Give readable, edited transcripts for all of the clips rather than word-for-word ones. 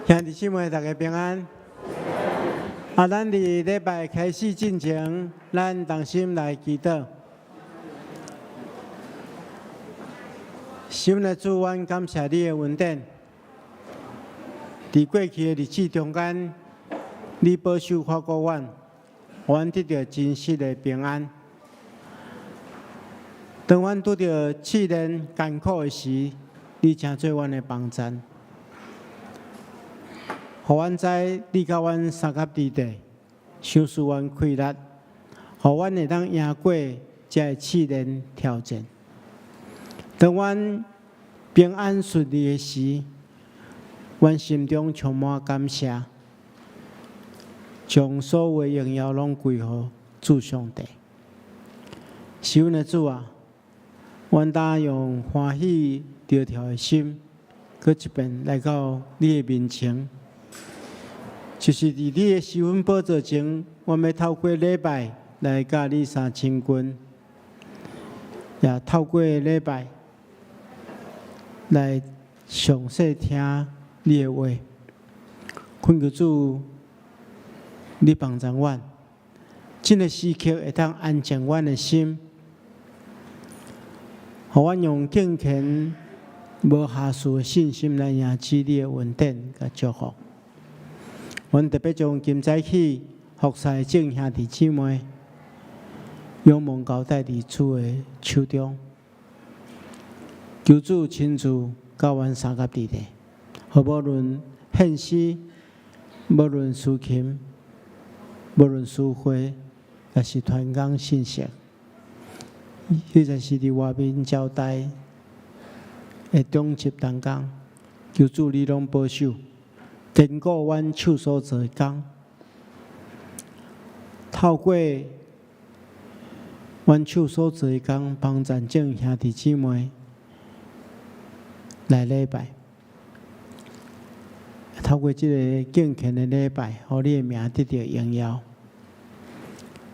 兄弟姊妹，大家平安。啊，咱佇禮拜開始進前，咱同心來祈禱。神的主，阮感謝你的恩典。佇過去的日子中間，你保守看顧阮，予阮得著真實的平安。當阮拄著試煉艱苦的時，你成做阮的幫贊。予阮知你佮阮相佮佇地，賞賜阮氣力，予阮會當贏過這个試煉挑戰。當阮平安順利的時，阮心中充滿感謝，將所有的榮耀攏歸予主上帝。是阮的主啊，阮當用歡喜著跳的心，閣一遍來到你的面前。就是佇你的施恩寶座前，阮欲透過禮拜來佮你相親近，也透過禮拜來詳細聽你的話。懇求主，你幫助阮，這个時刻會當安靜阮的心，予阮用敬虔無瑕疵的信心來迎接你的恩典佮祝福。阮特別將今早起服侍眾兄弟姊妹，仰望交代佇主的手中，求主親自佮阮相佮佇咧，予無論獻詩，無論司琴，無論司會，抑是傳講信息，或者是佇外面招待的長執同工，求主你攏保守。堅固阮手所做的工，透過阮手所做的工，幫贊眾兄弟姊妹來禮拜。透過這个敬虔的禮拜，予你的名得著榮耀。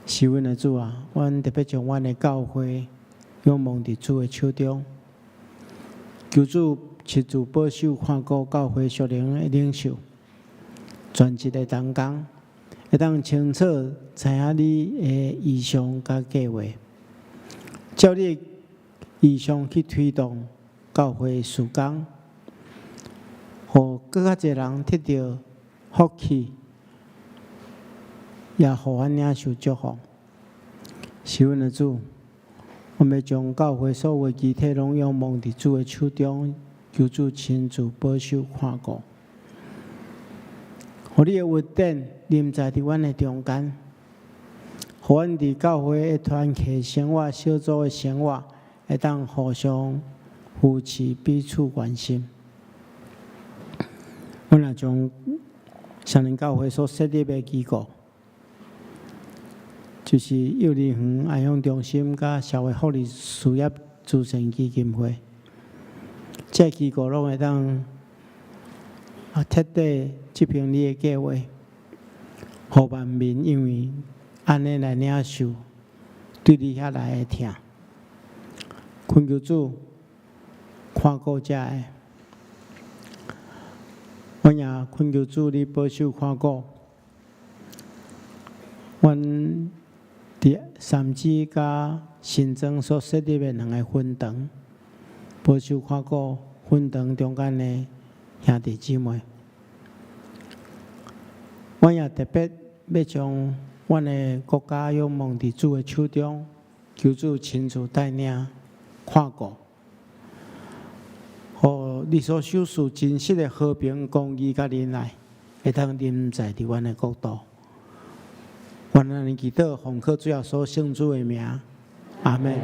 是阮的主啊，阮特別將阮的教會仰望佇主的手中，求主親自保守看顧教會屬靈的領袖。全職的同工，會當清楚知影你的異象佮計劃，照你的異象去推動教會事工，予閣較濟人得著福氣，也予阮領受祝福。是阮的主，阮欲將教會所有的肢體攏仰望佇主的手中，求主親自保守看顧。予你的恩典臨在佇阮的中間，予阮佇教會的團契生活、小組的生活，會當互相扶持、彼此關心。阮也將雙連教會所設立的機構，就是幼兒園愛鄉中心佮社會福利事業慈善基金會，這个機構攏會當徹底執行你的計劃，予萬民因為按呢來領受對你遐來的疼。懇求主看顧這个，阮也懇求主你保守看顧。阮佇三芝佮新莊所設立的兩个分堂，保守看顧分堂中間的兄弟姊妹。阮也特別欲將阮的國家仰望佇主的手中，求主親自帶領看顧，予你所賞賜真實的和平、公義佮仁愛，會當臨在佇阮的國度。阮按呢祈禱，奉靠主耶穌聖主的名，阿們。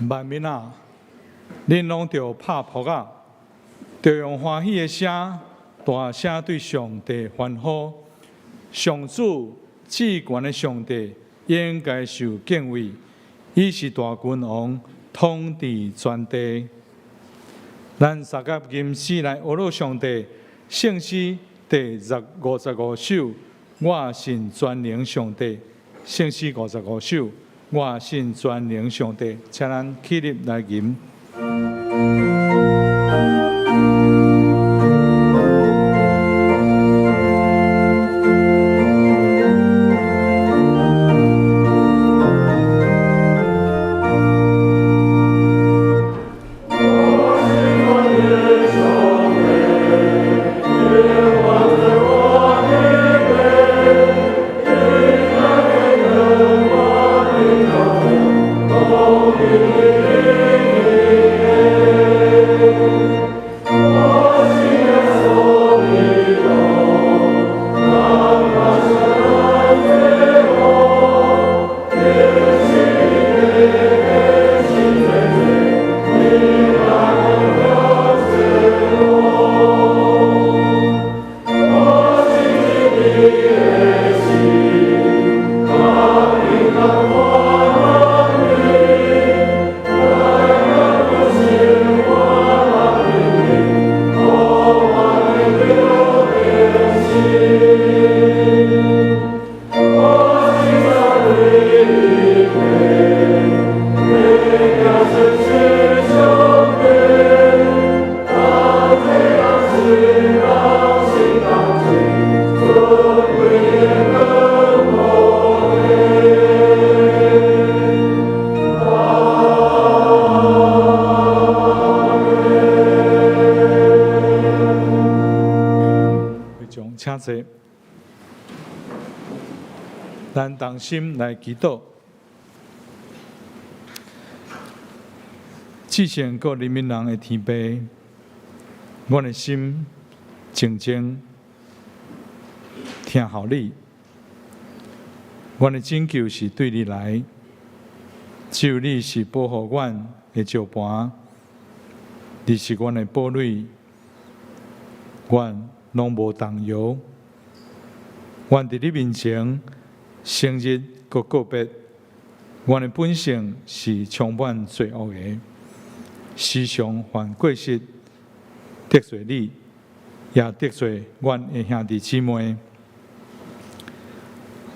萬民啊，恁攏著拍噗仔，著用歡喜的聲，大聲對上帝歡呼。上主至懸的上帝應該受敬畏，伊是大君王，統治全地。咱三甲吟詩來呵咾上帝，聖詩第55首，我信全能上帝。聖詩五十五首，我信全能上帝，請咱起立來吟。請坐，咱同心來祈禱。至聖閣憐憫人的天父，阮的心靜靜聽候你，阮的拯救是對你來，只有你是保護阮的石磐，你是阮的堡壘，阮攏無動搖。阮佇你面前承認閣告白，阮的本性是充滿罪惡的，時常犯過失，得罪你，也得罪阮的兄弟姊妹。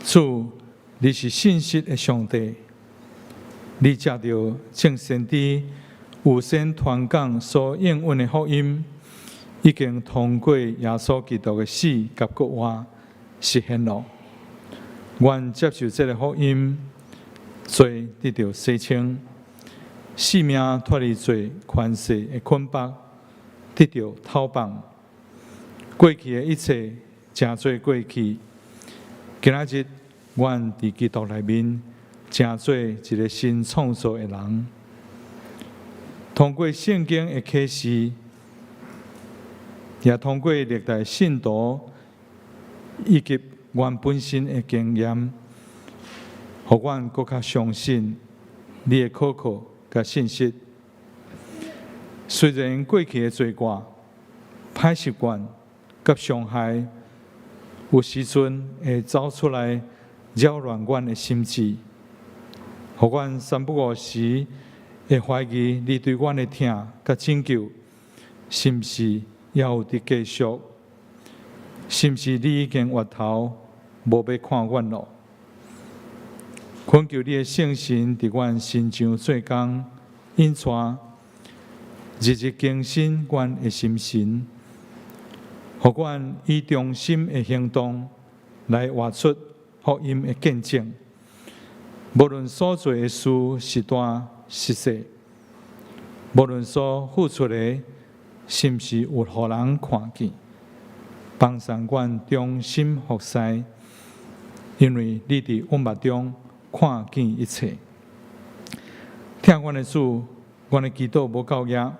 主，你是信實的上帝，你藉著眾先知預先傳講所應允的福音，已經通過耶穌基督的死佮復活實現了。阮接受這个福音，罪得著洗清，性命脫離罪權勢的捆綁，得著透放。過去的一切，成做過去。今仔日，阮佇基督內面，成做一个新創造的人。通過聖經的啟示，也通過歷代信徒以及阮本身的經驗，予阮閣較相信你的可靠佮信實。雖然過去的罪過、歹習慣佮傷害，有時陣會走出來擾亂阮的心智，予阮三不五時會懷疑你對阮的疼佮拯救，是毋是猶有佇繼續？是毋是你已經回頭無欲看阮囉？懇求你的聖神佇阮身上做工，引帶，日日更新阮的心神，予阮以忠心的行動來活出福音的見證。無論所做的事是大是細，無論所付出的，是毋是有予人看見，幫助阮忠心服侍，因為你佇隱密中看見一切。疼阮的主，阮的祈禱無夠額，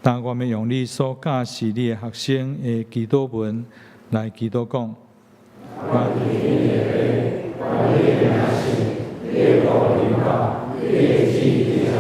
但我欲用你所教示你的學生的祈禱文來祈禱講。願天的父，願你的名聖，你的國臨到，你的旨意行，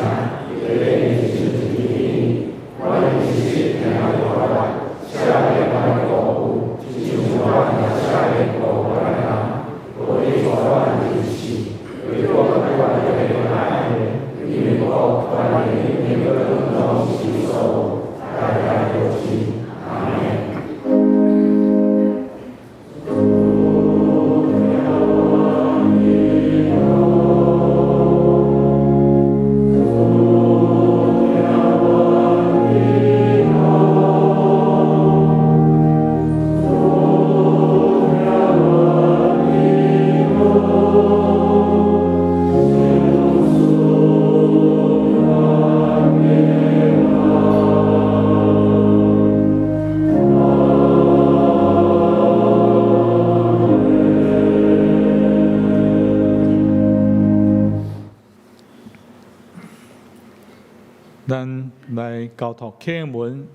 咱來交託啟英文，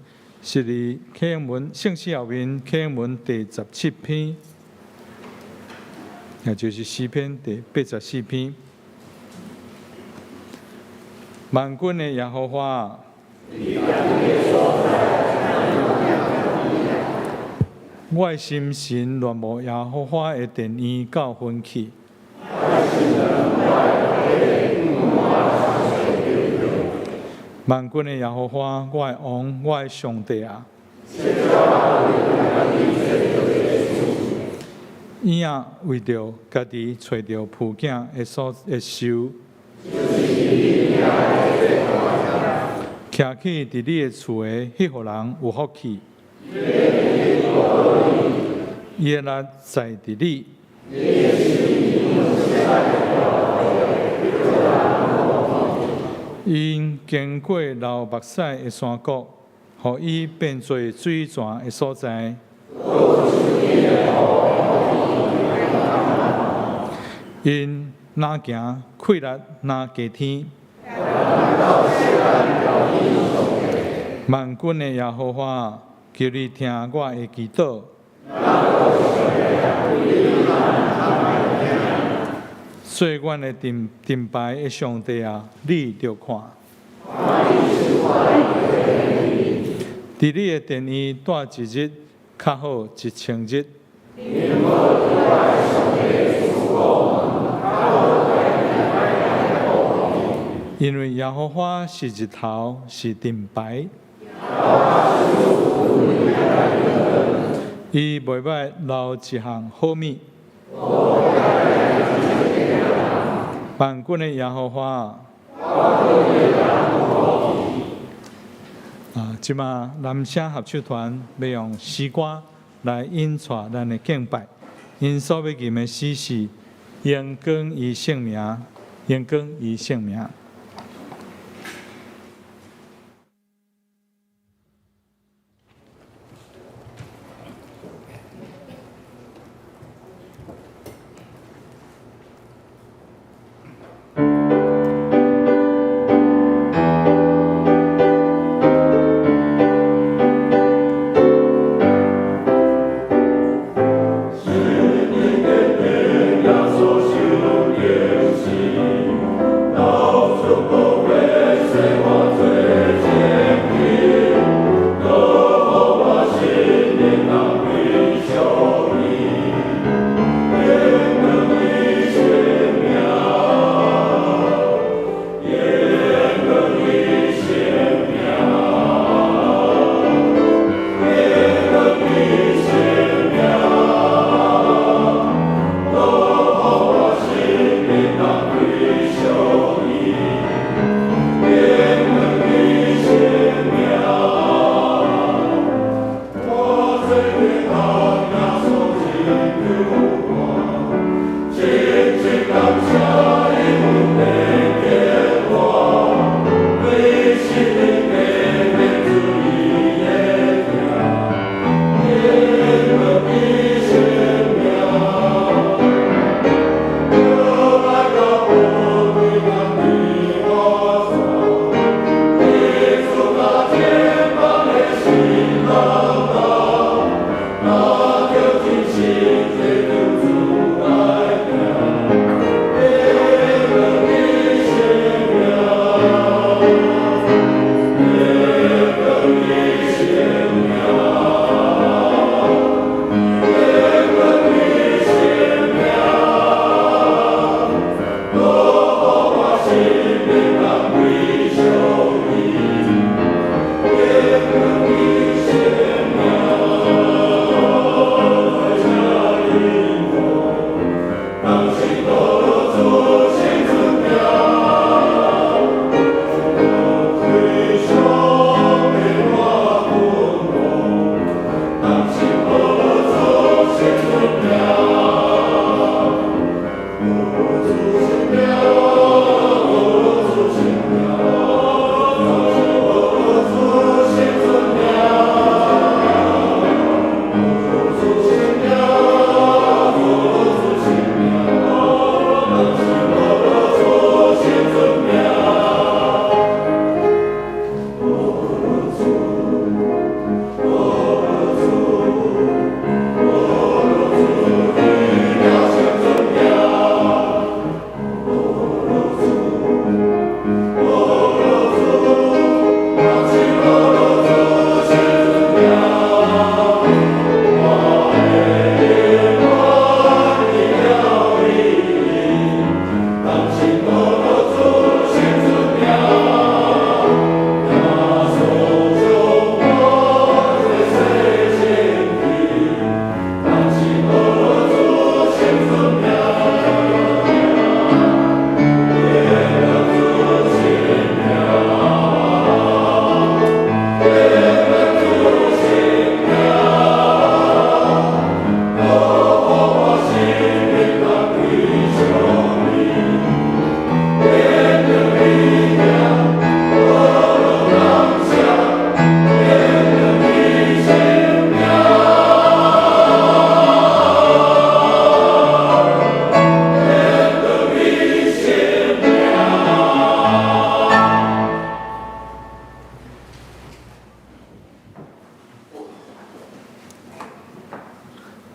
是佇啟英文聖詩後面啟英文第17篇，也就是詩篇第84篇。萬軍的耶和華，我的心神戀慕耶和華的殿院到昏去。萬軍的耶和華，我的王，我的上帝啊！嬰仔為著家己揣著抱囝的所的受，徛起佇你的厝的彼戶人有福氣，伊的力在佇你。𪜶經過流目屎的山谷，予伊變做水泉的所在。𪜶若行氣力若加添。萬軍的耶和華，求你聽我的祈禱。做阮的盾盾牌的上帝啊，你著看。佇你的殿院蹛一日，較好1000日。因為耶和華是日頭，是盾牌。伊袂歹留一項好物。萬軍的耶和華。啊，這馬南聲合唱團欲用詩歌來引帶咱的敬拜。𪜶所欲吟的詩是《榮光伊聖名》，榮光伊聖名。是你的殿，耶穌受榮耀。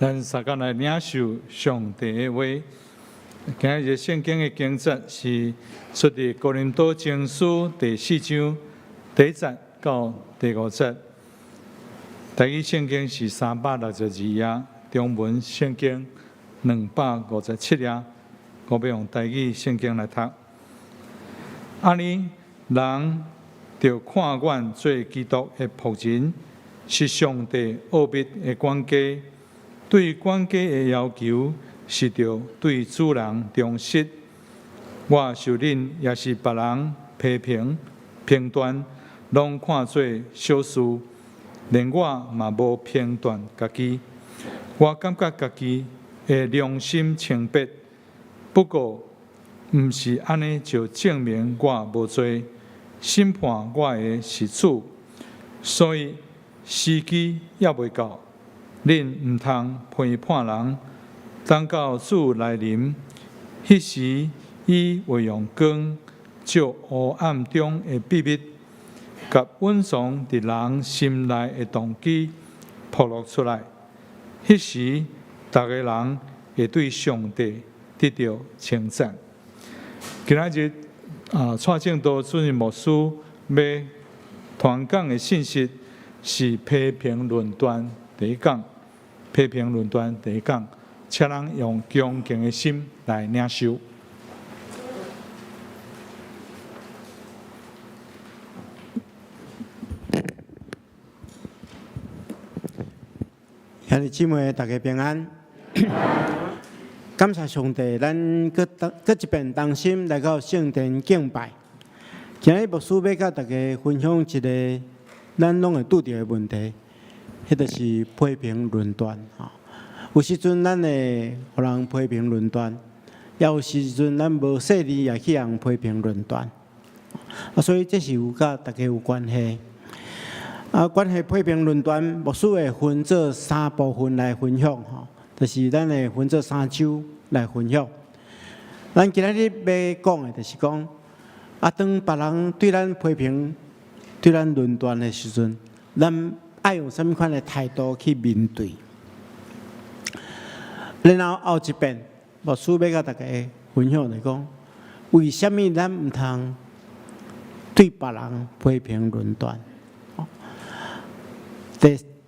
咱大家來領受上帝的話。今日聖經的經節是出佇哥林多前書第四章第一節到第五節。台語聖經是362頁，中文聖經257頁。我欲用台語聖經來讀。按呢，人著看阮做基督的僕人，是上帝奧秘的管家。對管家的要求是著對主人忠實。我受恁抑是別人批評評斷，攏看做小事，連我嘛無評斷家己。我感覺家己的良心清白，不過毋是按呢就證明我無罪。審判我的是主，所以時機猶未到。恁毋通批判人，等到主來臨，彼時伊會用光照黑暗中的秘密，共隱藏佇人心內的動機暴露出來。彼時，逐个人會對上帝得著稱讚。今仔日啊，蔡正道主任牧師欲傳講的信息是批評論斷第一講，批評論斷第一講，請咱用恭敬的心來領受。兄弟姊妹，大家平安。感謝上帝，咱閣閣一遍同心來到聖殿敬拜。今日牧師欲佮大家分享一个咱攏會拄著的問題，彼就是批評論斷。吼，有時陣咱會予人批評論斷，也有時陣咱無細膩也去予人批評論斷。啊，所以這是有佮大家有關係。啊，關係批評論斷，牧師會分做三部分來分享吼，就是咱會分做三周來分享。咱今仔日欲講的，就是講，啊，當別人對咱批評、對咱論斷的時陣，咱愛用啥物款的態度去面對。然後後一遍，牧師欲佮大家分享來講，為啥物咱毋通對別人批評論斷？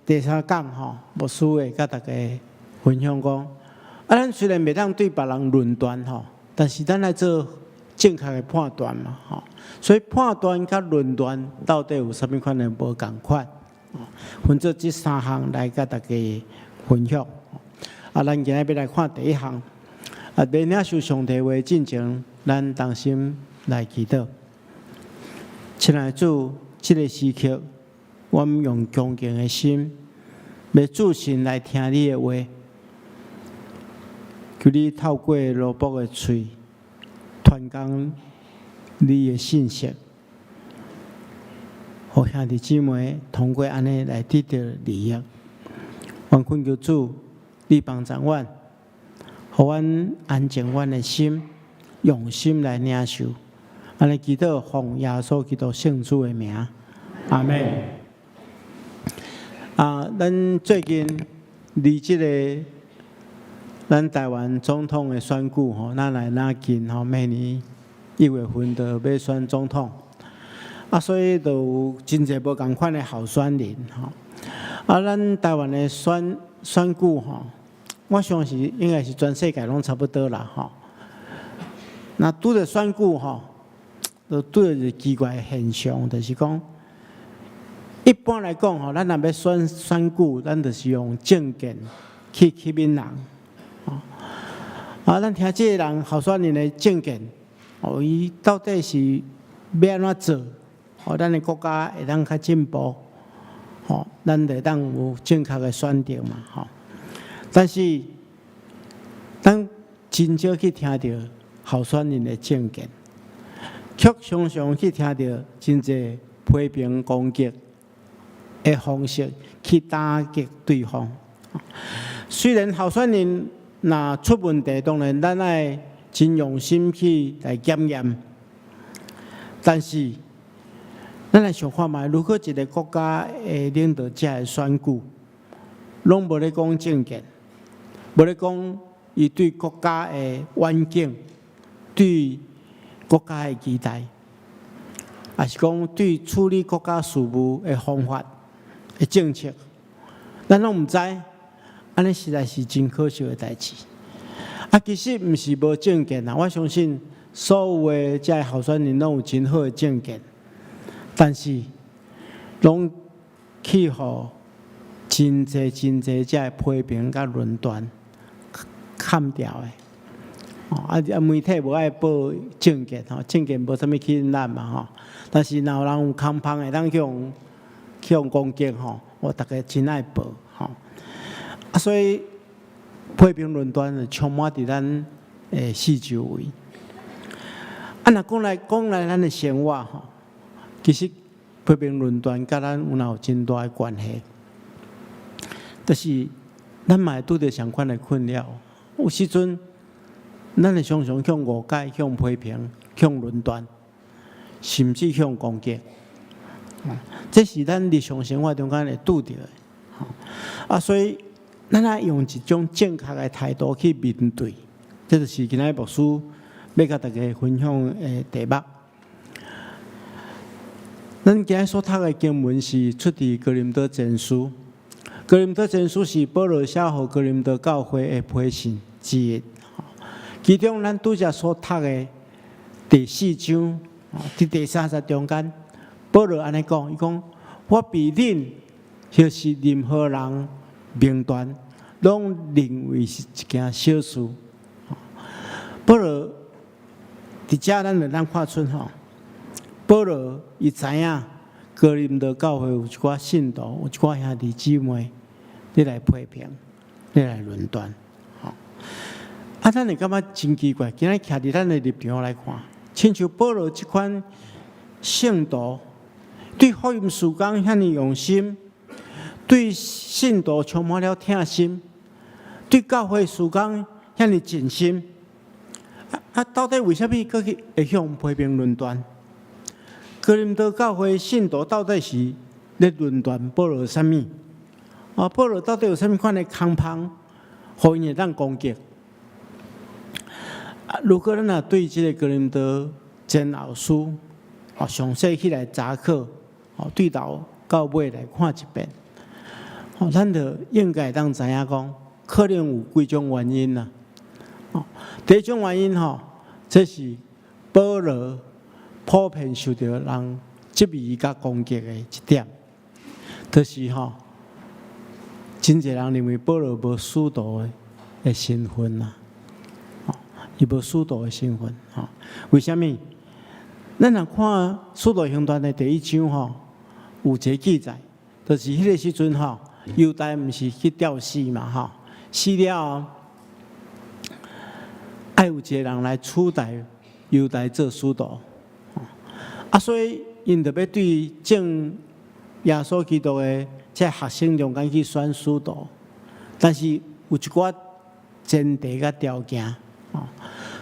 第三講吼，牧師會佮大家分享講，啊，咱雖然袂當對別人論斷吼，但是咱愛做正確的判斷嘛吼。所以判斷佮論斷到底有啥物款的無仝款？分做這三項來佮大家分享。啊，咱今日欲來看第一項。啊，欲領受上帝話進前，咱同心來祈禱。親愛的主，這个時刻，我們用恭敬的心，欲注神來聽你的話。求你透過奴僕的喙，傳講你的信息，予兄弟姊妹通過按呢來得著利益。阮懇求主，你幫助阮，予阮安靜阮的心，用心來領受。按呢祈禱，奉耶穌基督聖主的名，阿們。啊，咱最近離這个咱台灣總統的選舉吼，若來若近吼，明年1月份就欲選總統，啊，所以就有真濟無仝款的候選人吼。啊，咱台灣的選舉吼，我相信應該是全世界攏差不多啦吼。若拄著選舉吼，就拄著一个奇怪的現象，就是講，一般來講吼，咱若欲選舉，咱就是用政見去吸引人。啊，咱聽這个人候選人的政見，哦，伊到底是欲按怎做，予咱的國家會當較進步，吼，咱就會當有正確的選擇嘛，吼。但是，咱真少去聽著候選人的政見，卻常常去聽著真濟批評攻擊的方式去打擊對方。雖然候選人若出問題，當然咱愛真用心去來檢驗。但是，咱來想看覓，如果一个國家的領導者的選舉，攏無咧講政見，無咧講伊對國家的願景，對國家的期待，抑是講對處理國家事務的方法的政策，咱攏毋知，按呢實在是真可惜的代誌。啊，其實毋是無政見啦，我相信所有的這个候選人攏有真好的政見，但是攏去予真濟真濟這个批評佮論斷砍掉的。啊啊！媒體無愛報政見吼，政見無啥物吸引咱嘛吼。但是若有人有空芳會當去予攻擊吼，我逐家真愛報吼。啊，所以批評論斷就充滿佇咱的四周圍。啊，若講來講來，咱的生活吼，其實批評論斷佮咱有哪有真大的關係？就是咱嘛會拄著相款的困擾。有時陣，咱會常常予誤解、予批評、予論斷，甚至予攻擊。這是咱日常生活中間會拄著的。啊，所以咱愛用一種正確的態度去面對，這就是今仔日牧師欲佮大家分享的題目。咱今日所讀的經文是出佇哥林多前書。哥林多前書是保羅寫予哥林多教會的批信之一。其中，咱拄才所讀的第四章，佇第三節中間，保羅按呢講，伊講：我被恁或是任何人評斷，攏認為是一件小事。保羅佇遮咱就通看出吼，保羅伊知影哥林多教會有一寡信徒，有一寡兄弟姊妹，咧來批評，咧來論斷。啊，咱會感覺真奇怪，今仔徛佇咱的立場來看，親像保羅這款聖徒，對福音事工遐爾用心，對信徒充滿了疼心，對教會事工遐爾盡心，啊，到底為啥物閣去會予批評論斷？哥林多教會信徒到底是咧論斷保羅啥物？啊，保羅到底有啥物款的空芳，予𪜶會當攻擊？啊，如果咱若對這個哥林多前後書，哦，詳細起來查考，哦，對頭到尾來看一遍，哦，咱就應該會當知影講，可能有幾種原因啦。哦，第一種原因吼，這是保羅普遍受著人質疑佮攻擊的一點，就是吼，真濟人認為保羅無使徒的身份啦。伊無使徒的身份，吼？為啥物？咱若看《使徒行傳》的第一章，吼，有一個記載，就是彼個時陣，吼，猶大毋是去吊死嘛，吼，死了後，愛有一個人來取代猶大做使徒，啊，所以𪜶就欲對眾耶穌基督的這學生中間去選使徒，但是有一寡前提佮條件。哦，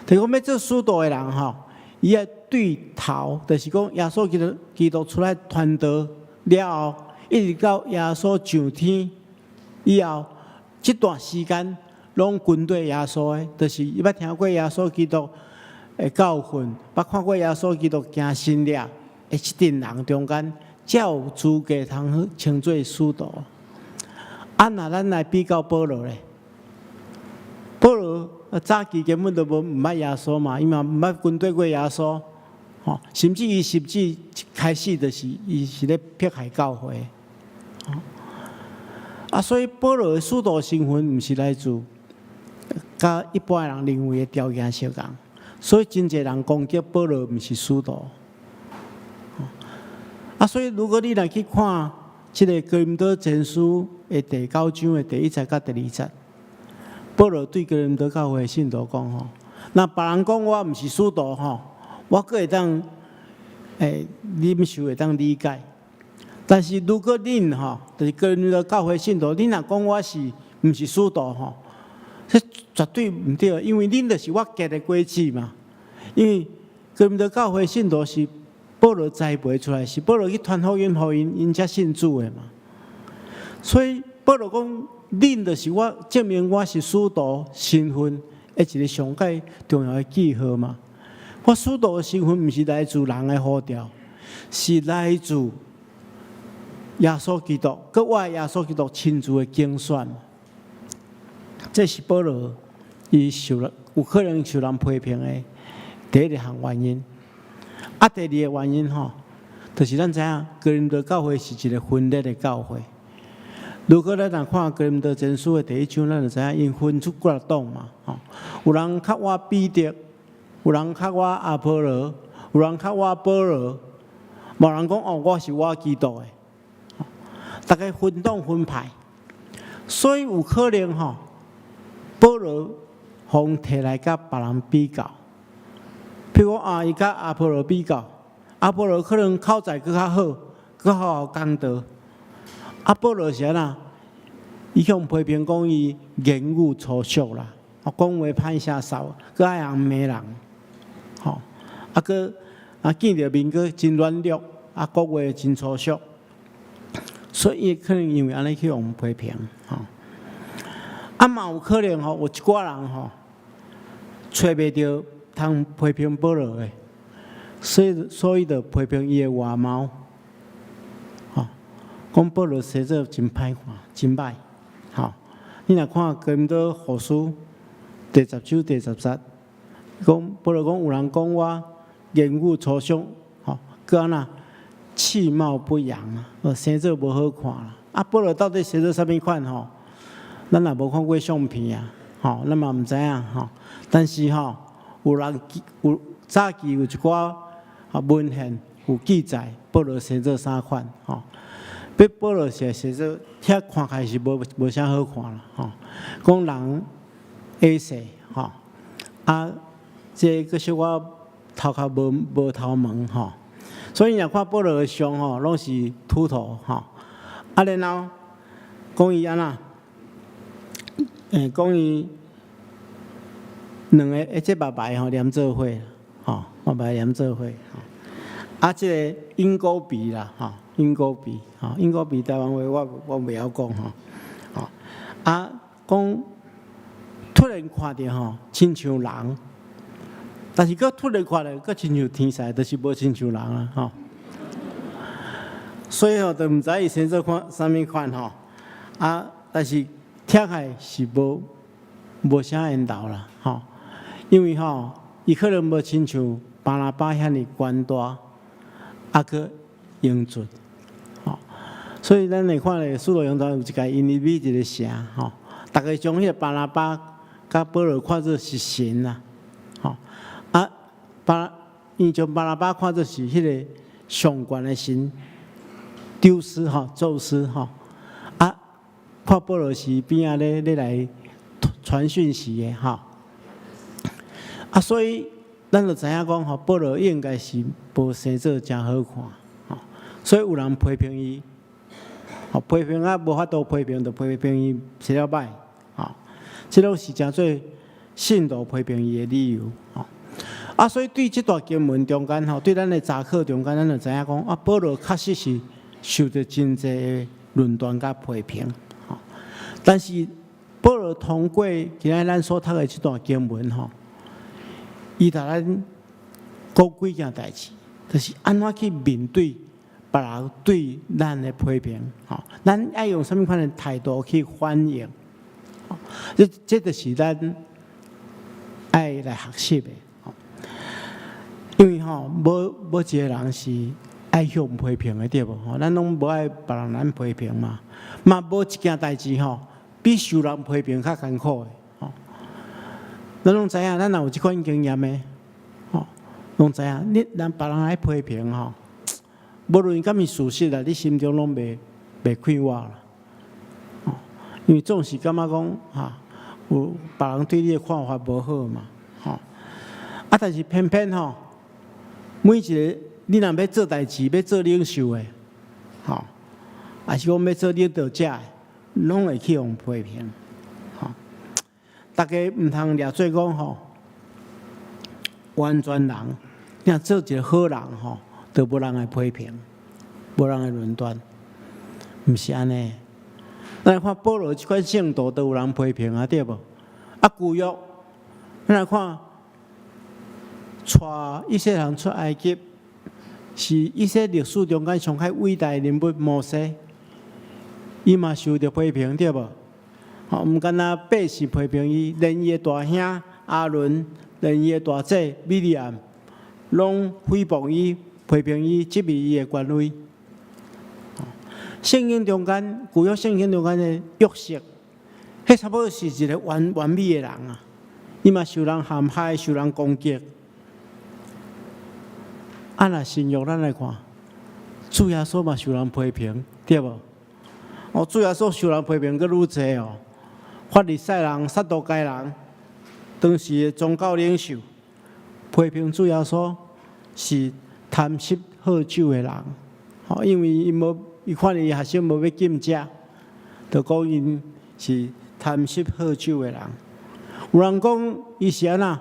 就是講欲做使徒的人吼，伊愛對頭，就是講耶穌基督出來傳道了後，一直到耶穌上天以後，這段時間攏跟綴耶穌的，就是伊捌聽過耶穌基督的教訓，捌看過耶穌基督行神蹟的這陣人中間，才有資格通稱做使徒。啊，若咱來比較保羅咧，保羅早期根本就無毋捌耶穌嘛，伊嘛毋捌跟綴過耶穌，吼，甚至伊甚至一開始就是伊是咧迫害教會，啊，所以保羅的使徒身份毋是來自佮一般人認為的條件相仝，所以真濟人攻擊保羅毋是使徒。啊，所以如果你來去看這个哥林多前書的第九章的第一節佮第二節，保羅對哥林多教會的信徒講吼，若別人講我毋是使徒吼，我閣會當忍受會當理解。但是如果恁吼，就是哥林多教會信徒，恁若講我是毋是使徒吼，這絕對毋對，因為恁就是我結的果子嘛。因為哥林多教會信徒是保羅栽培出來，是保羅去傳福音予𪜶，𪜶才信主的嘛。所以保羅講，恁就是我證明我是使徒身份的一个上蓋重要的記號嘛。我使徒的身份毋是來自人的呼召，是來自耶穌基督，閣我的耶穌基督親自的揀選。這是保羅伊受人有可能受人批評的第一項原因。啊，第二个原因吼，就是咱知影哥林多教會是一个分裂的教會。如果咱若看哥林多前書的第一章，咱就知影𪜶分出幾若黨嘛。吼，有人較倚彼得，有人較倚阿波羅，有人較倚保羅，無人講哦，我是倚基督的。逐家分黨分派，所以有可能吼，保羅予提來佮別人比較。譬如講啊，伊佮阿波羅比較，阿波羅可能口才閣較好，閣較會講道。啊，保羅是按怎？伊向批評講伊言語粗俗啦，啊，講話歹聲嗽，閣愛人罵人，吼，啊，閣啊見著面閣真軟弱，啊，講話真粗俗，所以伊可能因為按呢去予批評，吼。啊，嘛有可能吼，有一寡人吼，揣袂著通批評保羅的，所以就批評伊的外貌，吼，講保羅生做真歹看，真歹，吼。你若看哥林多後書第10章第10節，講保羅講有人講我言語粗俗，吼，閣按怎其貌不揚啊，生做無好看啦。啊，保羅到底生做啥物款吼？咱也無看過相片啊，吼，咱嘛毋知影吼。但是吼，有人有早期有一寡啊文獻有記載，保羅生做啥款吼？比保羅是生做，遐看起來是無啥好看啦，吼。講人矮細吼，啊，這閣小可頭殼無頭毛吼，所以若看保羅的相吼，攏是禿頭吼。啊，然後講伊按怎？講伊兩個這目眉吼連做伙，吼，目眉連做伙，吼。啊，這个鷹鈎鼻啦，吼，鷹鈎鼻，吼，鷹鈎鼻台灣話我袂曉講吼，吼。啊，講突然看著吼，親像人，但是閣突然看著閣親像天使，就是無親像人啊，吼。所以吼，就毋知伊生做款啥物款吼，啊，但是聽起來是無啥緣投啦，吼，因為吼，伊可能無親像巴拿巴遐爾懸大，啊，閣英俊，吼，所以咱會看咧，使徒行傳有一擺𪜶佇每一个城，吼，逐家將彼个巴拿巴佮保羅看做是神啦，吼，啊，𪜶將巴拿巴看做是彼个上懸的神，宙斯吼，宙斯吼，啊，看保羅是邊仔咧來傳訊息的吼，啊，所以咱就知影講吼，保羅應該是無生做誠好看，吼，所以有人批評伊，吼，批評啊無法度批評，就批評伊生了歹，吼，這攏是成做信徒批評伊的理由，吼。啊，所以對這段經文中間吼，對咱的查考中間，咱就知影講啊，保羅確實是受著真濟的論斷佮批評，吼。但是保羅通過今仔咱所讀的這段經文吼，伊共咱講幾件代誌，就是按怎去面對別人對咱的批評，吼，咱愛用啥物款的態度去反應，這就是咱愛來學習的。因為吼，無一个人是愛予批評的，對無？吼，咱攏無愛別人來批評嘛。嘛，無一件代誌吼，比受人批評較艱苦的。吼，咱攏知影，咱若有這款經驗的，吼，攏知影。你人別人來批評吼，無論敢是事實啦，你心中攏袂快活啦。吼，因為總是感覺講，哈，有別人對你的看法無好嘛，吼。啊，但是偏偏吼，每一个你若欲做代誌，欲做領袖的，吼，抑是講欲做領導者的，攏會去予批評，吼。逐家毋通掠做講吼，完全人，你若做一个好人吼，就無人會批評，無人會論斷，毋是按呢。咱來看保羅這款聖徒都有人批評啊，對無？啊，舊約，咱來看，帶以色列人出埃及，是以色列歷史中間上較偉大的人物摩西，伊嘛受著批評，對無？吼，毋干焦百姓批評伊，連伊的大兄亞倫，連伊的大姐米利暗，攏誹謗伊、批評伊、質疑伊的權威。聖經中間，舊約聖經中間的約瑟，彼差不多是一個完完美的人啊！伊嘛受人陷害，受人攻擊。啊，若新約咱來看，主耶穌嘛受人批評，對無？哦，主耶穌受人批評閣愈濟哦。法利賽人、撒都該人，當時的宗教領袖批評主耶穌是貪食好酒的人，吼，因為伊無，伊看伊學生無欲禁食，就講𪜶是貪食好酒的人。有人講伊是按怎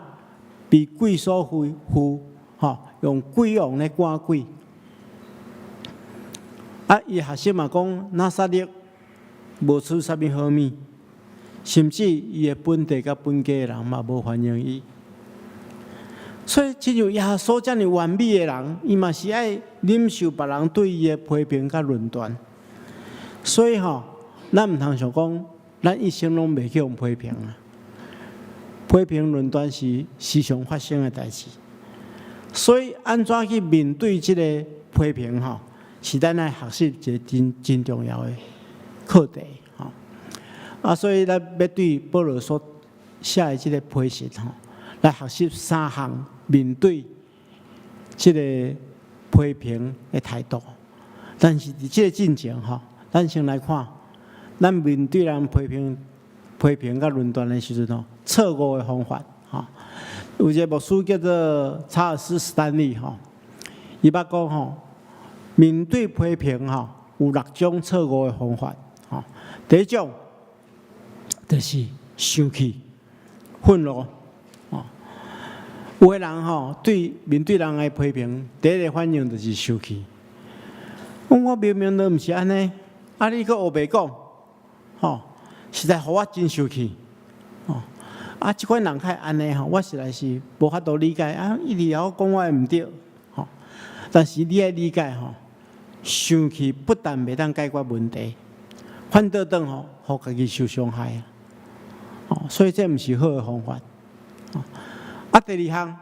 被鬼所附，吼，用鬼王咧趕鬼。啊，伊學生嘛講拿撒勒無出啥物好物，甚至伊的本地佮本家的人嘛無歡迎伊。所以，親像耶穌遮爾完美的人，伊嘛是愛忍受別人對伊的批評佮論斷。所以吼，咱毋通想講，咱一生攏袂去予批評啊。批評論斷是時常發生的代誌。所以，按怎去面對這個批評吼，是咱愛學習一個真真重要的課題吼。啊，所以咱欲對保羅所寫的這個批信吼，來學習三項面對這個批評的態度。但是佇這個進前吼，咱先來看，咱面對人批評、批評佮論斷的時陣吼，錯誤的方法吼。有一個牧師叫做查爾斯·史丹利吼，伊捌講吼，面對批評吼，有六種錯誤的方法吼。第一種就是生氣、憤怒。哦，有的人吼，對面對人的批評，第一個反應就是生氣。我明明都毋是按呢，啊你閣烏白講，吼，實在予我真生氣。哦，啊，這款人較會按呢吼，我實在是無法度理解啊，一直枵講我的毋對，吼。但是你愛理解吼，生氣不但袂當解決問題，反倒轉吼，予家己受傷害。哦，所以這毋是好的方法。啊，第二項，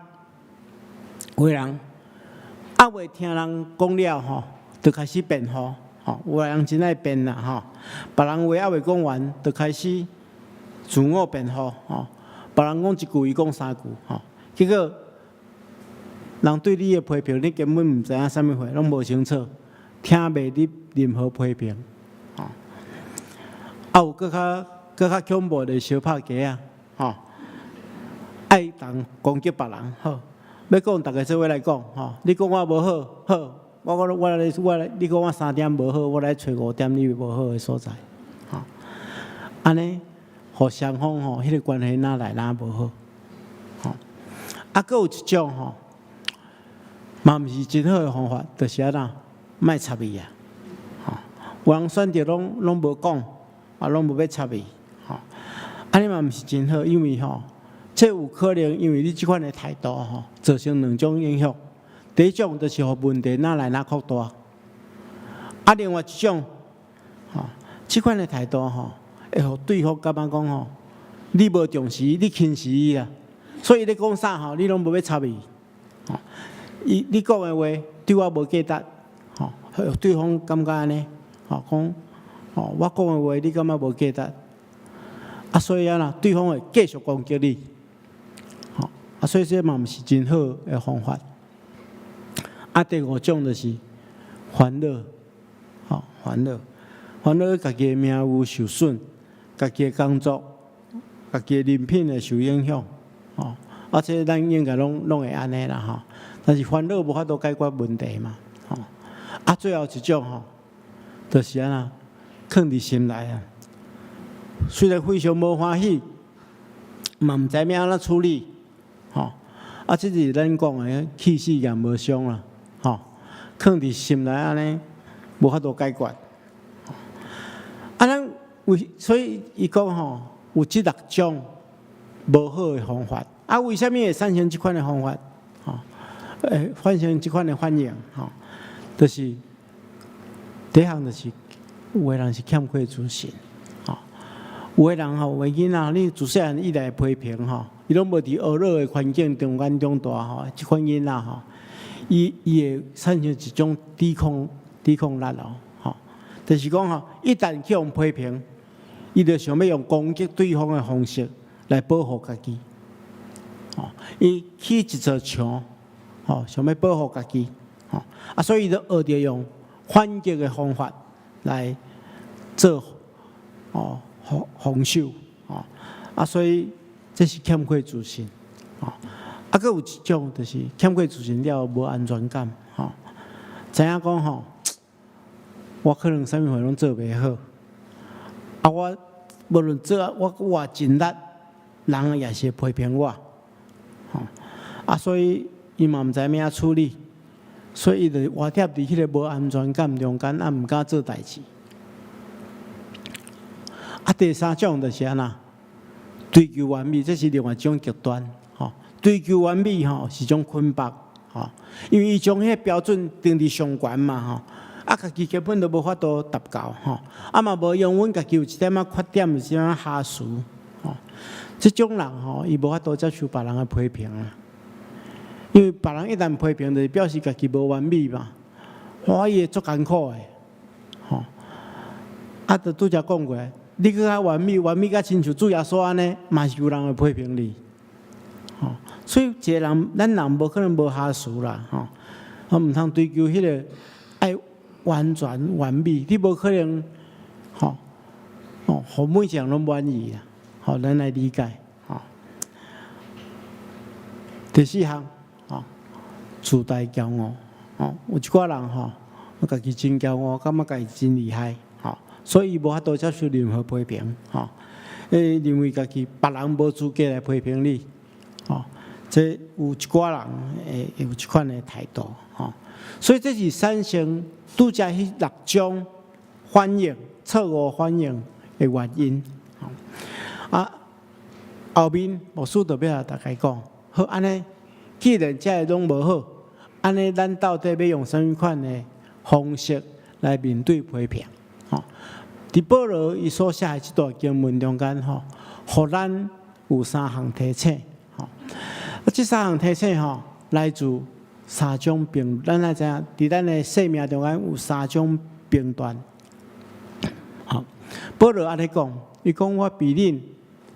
有的人猶未聽人講了吼，就開始辯護。吼，有的人真愛辯啦吼，別人話猶未講完，就開始自我辯護。吼，別人講一句，伊講三句。吼，結果人對你的批評，你根本毋知影啥物貨，攏無清楚，聽袂入任何批評。吼，啊有閣較恐怖的相拍雞仔，吼，愛當攻擊別人，好，欲講逐家做伙來講，吼，你講我無好，好，我來，你講我三點無好，我來揣五點你無好的所在，吼，按呢，予雙方吼，彼個關係愈來愈無好，吼，啊，閣有一種吼，嘛毋是真好的方法，就是按怎，莫插伊啊，吼，有人選擇攏無講，啊，攏無欲插伊，吼，按呢嘛毋是真好，因為吼，這有可能因為你這款的態度吼，造成兩種影響。第一種就是予問題愈來愈擴大，啊，另外一種，吼，這款的態度吼，會予對方感覺講吼，你無重視，你輕視伊啊，所以伊咧講啥吼，你攏無欲插伊，吼，伊你講的話對我無價值，吼，予對方感覺按呢，吼，講，吼，我講的話你感覺無價值，啊，所以按呢，對方會繼續攻擊你，吼，啊，所以這嘛毋是真好的方法。啊，第五種就是煩惱，吼，煩惱，煩惱家己的名譽受損，家己的工作，家己的人品會受影響，吼，啊，這咱應該攏會按呢啦，吼。但是煩惱無法度解決問題嘛，吼。啊，最後一種吼，就是按怎，囥佇心內啊。雖然非常無歡喜，嘛毋知欲按怎處理，吼。啊，這是咱講的氣死也無傷啦。吼，囥佇心內按呢，無法度解決。啊，咱為所以伊講吼，有這六種無好的方法。啊，為啥物會產生這款的方法？吼，產生這款的反應，吼，就是第一項就是有的人是欠缺自信，吼，有的人吼，有的囡仔，你自細漢以來批評吼，伊攏無佇學樂的環境中間長大吼，這款囡仔吼，伊會產生一種抵抗力哦，吼，就是講吼，一旦去予批評，伊就想欲用攻擊對方的方式來保護家己，吼，伊起一座牆，吼，想欲保護家己，吼，啊，所以伊就學著用反擊的方法來做，哦，防守，吼，啊，所以這是欠缺自信，吼，啊，閣有一種就是欠缺自信了無安全感，吼，知影講吼，我可能啥物貨攏做袂好，啊，我無論做我偌盡力，人也是會批評我，吼，啊，所以伊嘛毋知欲按怎處理，所以伊就活踮佇彼个無安全感中間，啊，毋敢做代誌。啊，第三種就是按怎，追求完美，這是另外一種極端，吼，追求完美吼是種捆綁，吼，因為伊將彼个標準定佇上懸嘛，吼。啊，家己根本都無法度達到，吼，啊嘛無容忍家己有一點仔缺點，有一點仔瑕疵，吼。這種人吼，伊無法度接受別人的批評啊。因為別人一旦批評，就是表示家己無完美嘛。哇，伊會足艱苦的，吼。啊，就拄才講過，你閣較完美，完美甲親像主耶穌按呢，嘛是有人會批評你，吼。所以一個人，咱人無可能無瑕疵啦，吼。我毋通追求彼个愛完全完美，你無可能，吼，哦，予每一個人攏滿意啦，吼，咱來理解，吼。第四項，吼，自大驕傲，吼，有一寡人吼，家己真驕傲，感覺家己真厲害，吼，所以伊無法度接受任何批評，吼，認為家己別人無資格來批評你，吼，這有一寡人會有這款的態度，吼，所以這是產生拄才彼六種反應、錯誤反應的原因。啊，後面牧師就欲來大家講，好按呢，既然這个攏無好，按呢，咱到底欲用啥物款的方式來面對批評？吼，佇保羅伊所寫的這段經文中間，吼，予咱有三項提醒，吼，啊，這三項提醒吼，來自三種評，咱來知影，佇咱的生命中間有三種評斷。好，保羅按呢講，伊講我比恁，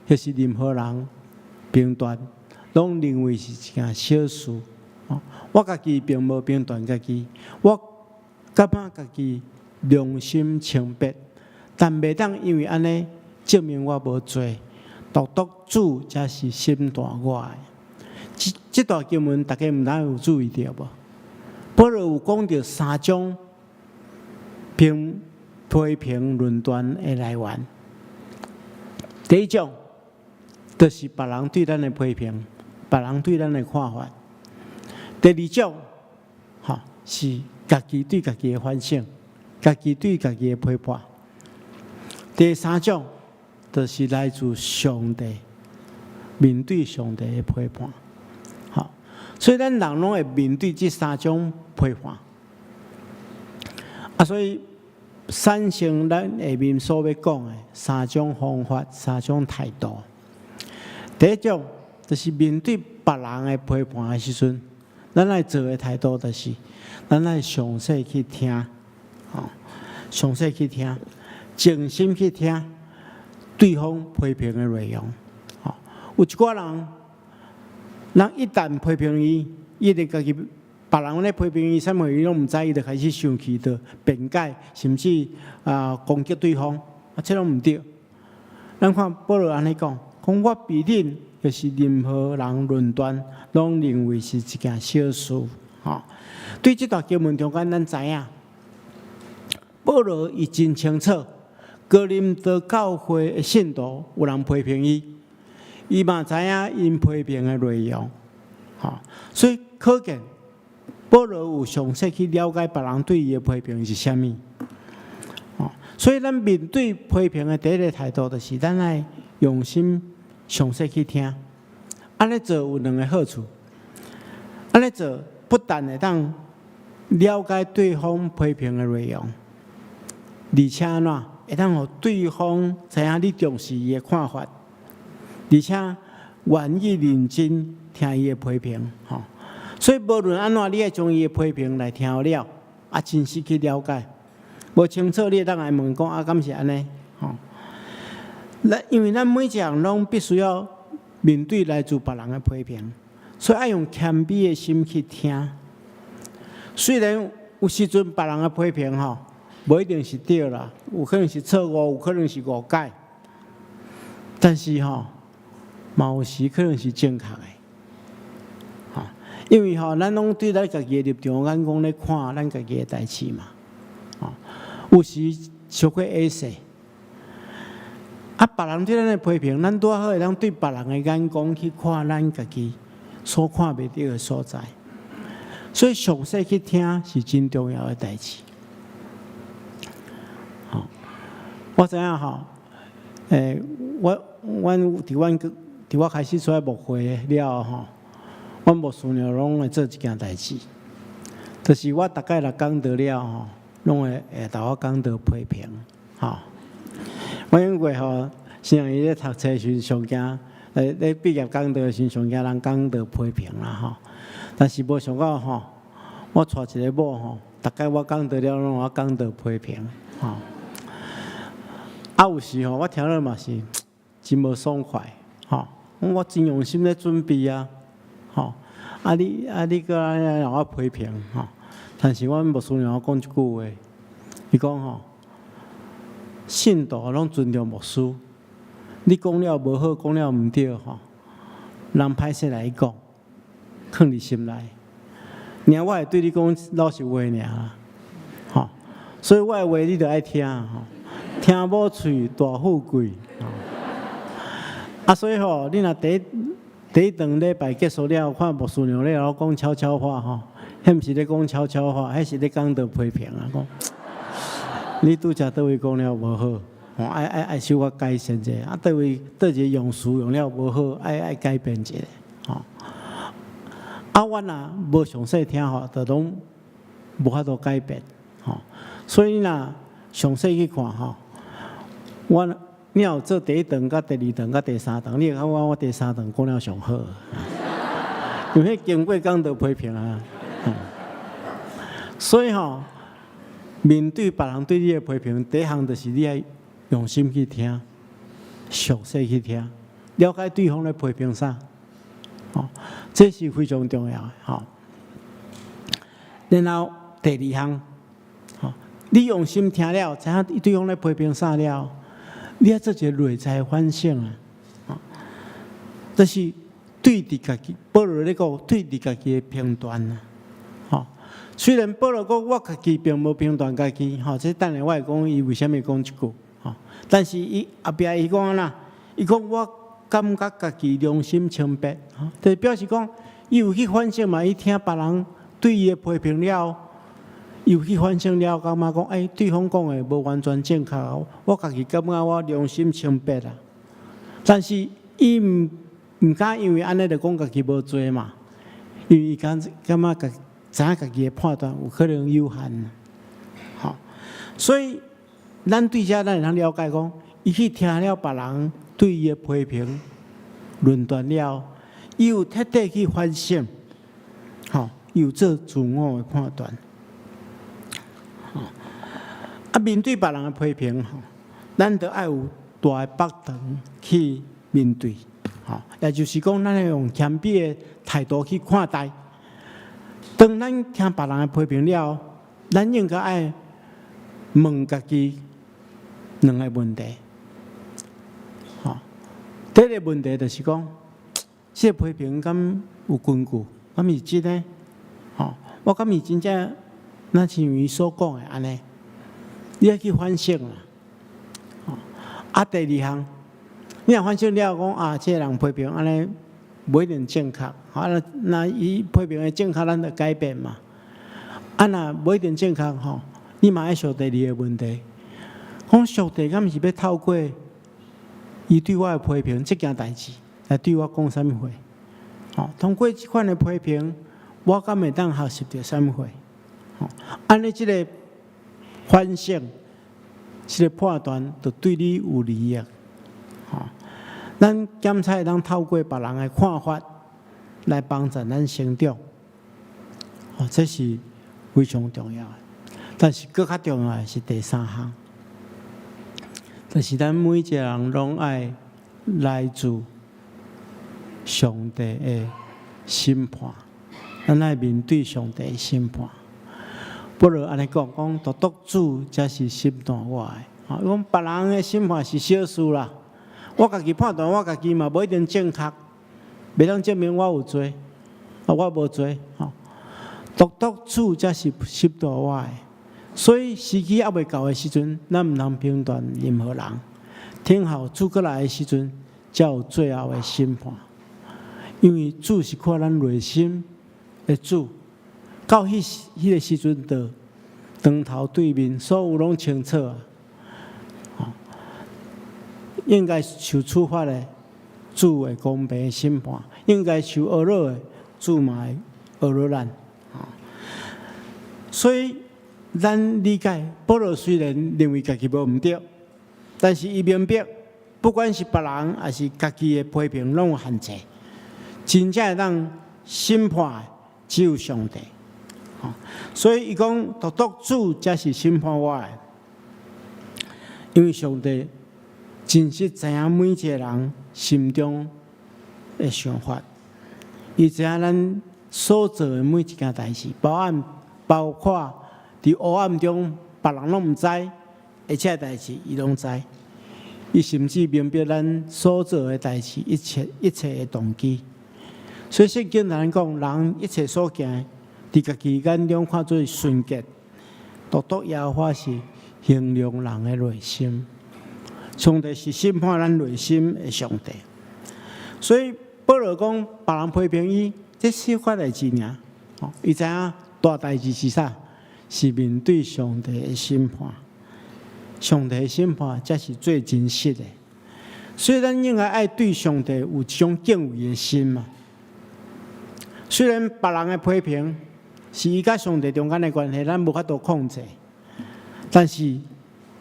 抑是任何人評斷，攏認為是一件小事。我家己並無評斷家己，我感覺家己良心清白，但袂當因為按呢證明我無罪。獨獨主才是審斷我的。這段經文，大家毋知有注意著無？保羅有講著三種批評論斷的來源。第一種，就是別人對咱的批評，別人對咱的看法。第二種，吼，是家己對家己的反省，家己對家己的批判。第三種，就是來自上帝，面對上帝的批判。好，所以咱人攏會面對這三種批判。啊，所以產生咱下面所欲講的三種方法、三種態度。第一種就是面對別人的批判的時陣，咱愛做的態度就是，咱愛詳細去聽，吼，詳細去聽，靜心去聽對方批評的內容。吼，有一寡人，人一旦批評伊，伊就家己別人咧批評伊，啥物伊攏毋知，伊就開始生氣，就辯解，甚至啊攻擊對方，啊，這攏毋對。咱看保羅按呢講，講我比恁抑是任何人論斷，攏認為是一件小事。吼，對這段經文中間，咱知影，保羅伊真清楚，哥林多教會的信徒有人批評伊，伊嘛知影𪜶批評的內容，吼，所以可見保羅有詳細去了解別人對伊的批評是啥物，吼，所以咱面對批評的第一个態度，就是咱愛用心詳細去聽。按呢做有兩个好處。按呢做不但會當了解對方批評的內容，而且按怎會當予對方知影你重視伊的看法，而且願意認真聽伊的批評。吼，所以無論按怎，你愛將伊的批評來聽了，啊，真實去了解。無清楚，你會當來問講啊，敢是按呢？吼，咱因為咱每一個人攏必須要面對來自別人的批評，所以愛用謙卑的心去聽。雖然有時陣別人的批評吼，無一定是對啦，有可能是錯誤，有可能是誤解，但是吼，嘛有時可能是正確的。吼，因為吼，咱攏對咱家己的立場眼光咧看咱家己的代誌嘛。吼，有時小可會勢。啊，別人對咱的批評，咱拄好會當對別人的眼光去看咱家己所看袂著的所在。所以詳細去聽是真重要的代誌。吼，我知影吼，我開始出來牧會了後吼，阮牧師娘攏會做一件代誌，就是我逐擺來講道了吼，攏會予我講道批評，吼。我因為吼，像伊咧讀冊時上驚，咧畢業講道時上驚人講道批評啦吼。但是無想到吼，我娶一个某吼，逐擺我講道了，攏予我講道批評，吼。啊，有時吼，我聽了嘛是真無爽快，吼。我真用心咧準備啊，吼。啊你閣按呢予我批評，吼。但是阮牧師娘講一句話，伊講吼，信徒攏尊重牧師，你講了無好，講了毋對吼，人歹勢來講，囥佇心內。爾我會對你講老實話爾啦，吼。所以我的話你著愛聽吼，聽某喙大富貴。啊，所以吼，你若第一堂禮拜結束了，看牧師娘咧講悄悄話吼，彼毋是咧講悄悄話，彼是咧講道批評啊，講你拄才佗位講了無好，吼，愛小可改善者，啊，佗一个用詞用了無好，愛改變一下，吼。啊，我若無詳細聽吼，就攏無法度改變，吼。所以你若詳細去看吼，你若有做第一堂、佮第二堂、佮第三堂，你會感覺我第三堂講了上好，因為彼經過講道批評啊。所以吼，面對別人對你的批評，第一項就是你愛用心去聽，詳細去聽，了解對方咧批評啥，吼，這是非常重要的，吼。然後第二項，吼，你用心聽了，知影對方咧批評啥了，你愛做一个內在反省啊，吼，就是對佇家己，保羅咧講對佇家己的評斷啊，吼。雖然保羅講我家己並無評斷家己，吼，這等下我會講伊為啥物講這句，吼。但是伊後壁伊講按怎？伊講我感覺家己良心清白，吼，就表示講伊有去反省嘛，伊聽別人對伊的批評了，伊有去反省了，感覺講，欸，對方講的無完全正確，我家己感覺我良心清白啦。但是伊毋敢因為按呢就講家己無罪嘛，因為伊感覺知影家己的判斷有可能有限，吼，所以咱對這咱會當了解講，伊去聽了別人對伊的批評、論斷了，伊有徹底去反省，吼，伊有做自我的判斷，吼，啊，面對別人的批評，吼，咱著愛有大的腹腸去面對，吼，也就是講，咱愛用謙卑的態度去看待。當咱聽別人的批評了，咱應該愛問家己兩个問題。吼，第一个問題就是講，這个批評敢有根據？敢是真的？吼，我敢是真正若像伊所講的按呢？你愛去反省啦。吼，啊，第二項，你若反省了講啊，這个人批評按呢無一定正確，啊，若伊批評的正確，咱就改變嘛。啊，若無一定正確吼，你嘛愛想第二个問題，講上帝敢是欲透過伊對我的批評這件代誌來對我講啥物話？吼，通過這款的批評，我敢會當學習著啥物話？吼，按呢這个反省，這个判斷，就對你有利益。吼，咱檢查會當透過別人的看法來幫助咱成長。哦，這是非常重要的。但是，閣較重要的是第三項，就是咱每一个人攏愛來自上帝的審判，咱愛面對上帝的審判。保羅按呢講，講獨獨主才是審斷我的。吼，伊講別人的審判是小事啦，我家己判斷我家己嘛，無一定正確，袂當證明我有罪，啊，我無罪。吼，獨獨主才是審斷我的。所以時機猶未到的時陣，咱毋通評斷任何人。等候主閣來的時陣，才有最後的審判。因為主是看咱內心的主，到彼個時陣，就當頭對面，所有攏清楚啊！應該受處罰的，主會公平審判；應該受呵咾的，主嘛會呵咾咱。所以，咱理解保羅雖然認為家己無毋對，但是伊明白，不管是別人抑是家己的批評，攏有限制。真正會當審判的只有上帝。所以伊講，獨獨主才是審判我的，因為上帝真實知影每一個人心中的想法，伊知影咱所做的每一件代誌，包括佇黑暗中別人攏毋知，一切代誌伊攏知。伊甚至明白咱所做的代誌，一切一切的動機。所以聖經同咱講，人一切所行，佇家己眼中看做純潔，獨獨耶和華是衡量人的內心。上帝是審判咱內心的上帝。所以保羅講，別人批評伊，這小可代誌爾。伊知影大代誌是啥？是面對上帝的審判。上帝的審判才是最真實的。所以咱應該愛對上帝有一種敬畏的心嘛。雖然別人的批評是伊佮上帝中間的關係，咱無法度控制，但是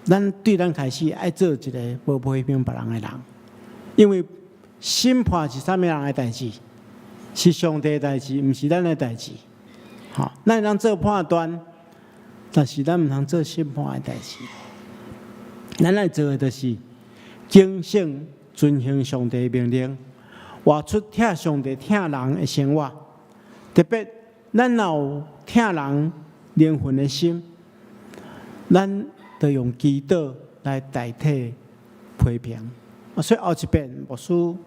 咱對咱開始愛做一个無批評別人的人，因為審判是啥物人的代誌？是上帝的代誌，毋是咱的代誌。吼，咱會當做判斷，但是咱毋通做審判的代誌。咱愛做的就是警醒遵行上帝的命令，活出疼上帝、疼人的生活。特別，咱若有疼人靈魂的心，咱就用祈禱來代替批評。所以後一遍牧師閣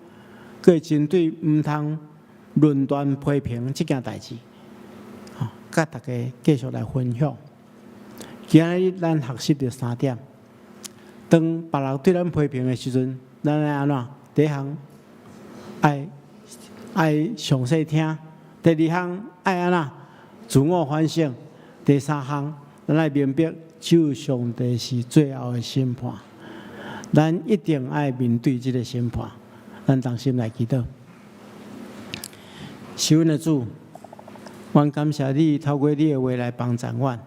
會針對毋通論斷批評這件代誌，佮大家繼續來分享。今日咱學習著三點。當別人對咱批評的時陣，咱愛按怎？第一項愛愛詳細聽；第二項愛按怎？自我反省；第三項，咱愛明白，只有上帝是最後的審判，咱一定愛面對這个審判。咱同心來祈禱。是阮的主，阮感謝你透過你的話來幫助阮，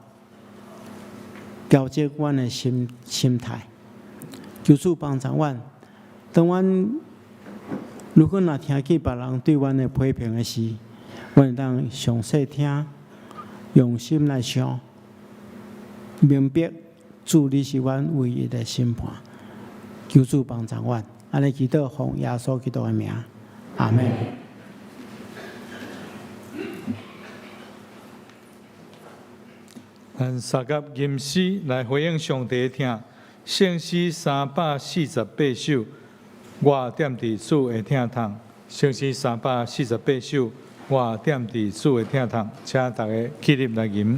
調節阮的心態。求主幫助阮，當阮如果若聽見別人對阮的批評的時，阮會當詳細聽，用心來想，明白主你是阮唯一的審判。求主幫助阮，按呢祈禱奉耶穌基督的名，阿們。咱相佮吟詩來回應上帝的疼，聖詩348首，我踮佇主的疼痛。聖詩348首，我踮佇主的疼痛，請大家起立來吟。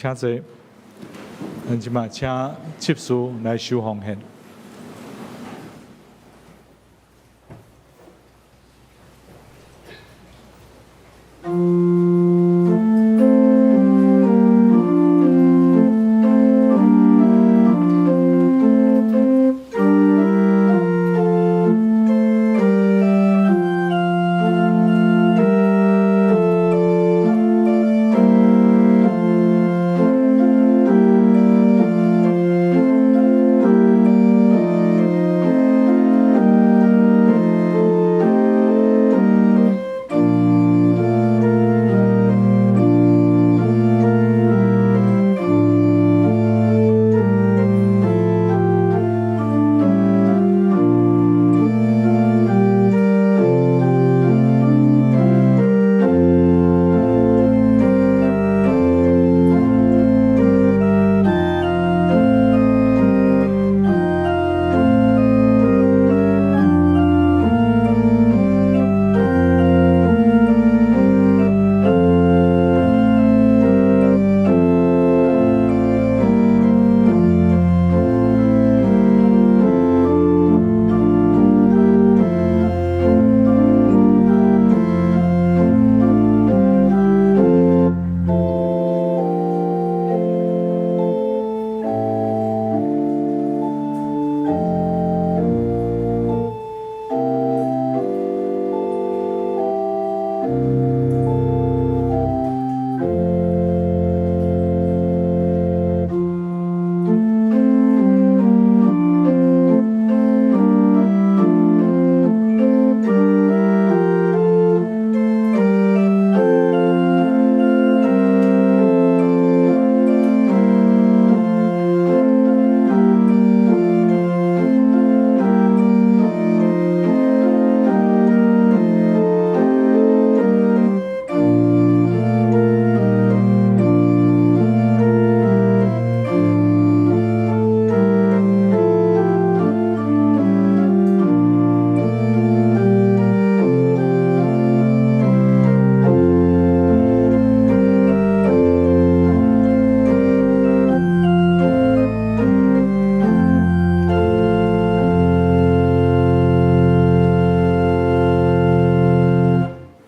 請坐。咱這擺請執事來收奉獻。